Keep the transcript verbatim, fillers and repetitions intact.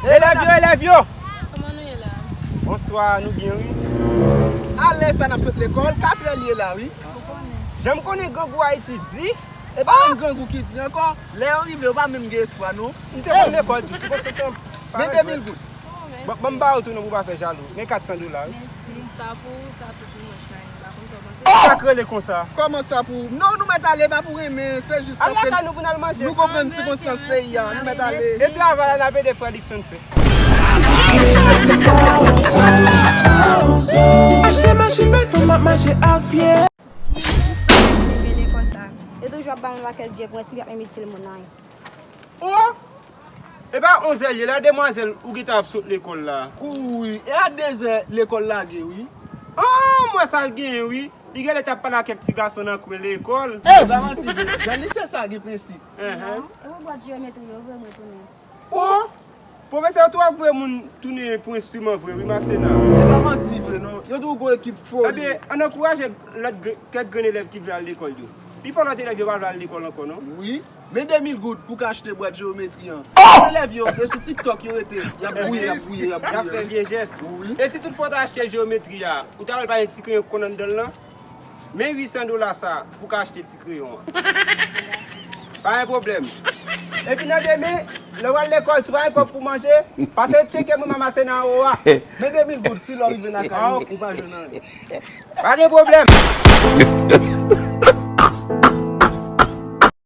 Elèv yo, elèv yo! Kòman nou ye la? Bonswa, nou byen wi. Alè sa n ap sot lekòl, katrè l ye la wi. Ou konnen. Jan m konnen grangou Ayiti di, e pa menm grangou ki di ankò, lè yo rive yo pa menm gen espwa non. M te konn lekòl tou, se konsa se. Men de mil goud. Bon, bon, m ba ou tou non pou w pa fè jalou. Men kat san dola wi. Mèsi. Sa pou ou, sa pou dimanch la, m pa konn sa w panse. Sa k rele konsa? Kòman sa pou ou? Non, nou mèt ale, pa pou renmen, se jis paske nou konprann sikonstans peyi a, nou mèt ale. E travay la n ap ede frè Dickson fè. Achte machin bay fanm ap mache ak pye. Rele konsa. Yo toujou ap ba m yon pakèt vye prensip, y ap enbisil moun anyen. Oh! E pa onzè l ye la, demwazèl, ou gentan ap sot lekòl la. Wi, e a dezè lekòl lage wi. Oh, m wè sa l genyen wi. Li genlè t ap pale ak kèk ti gason nan kwen lekòl. E pa manti vre, jan lisye sa gen prensip. Non, e pou bwat jeyometri yo vre mwen tounen. Oh! Pwofesè, ou tou ap voye moun tounen pou enstriman vre wi, Masena. E pa manti vre non, yo tou gon ekip foli. Ebyen, ann ankouraje lòt gre- kèk grenn elèv ki vle al lekòl yo. Pifò lòt elèv yo pa vle al lekòl ankò non. Wi, men de mil goud pou ka achte bwat jeyometri an. Elèv yo, yo sou TikTok yo rete, y ap bwouye, y ap bwouye, y ap bwouye. Y ap fè vye jès. Wi. E si tout fwa w ta achte jeyometri a, ou ta wè l pa gen ti kreyon konn anndan l lan? Men uit san dola sa pou ka achte ti kreyon an. Pa gen pwoblèm. Epi nan demen, lè w al lekòl, si w pa gen kòb pou manje, pase tcheke mwen Masena anwo a. Men de mil goud, si lè w rive nan kay ou, ou pa jwenn anyen. Pa gen pwoblèm.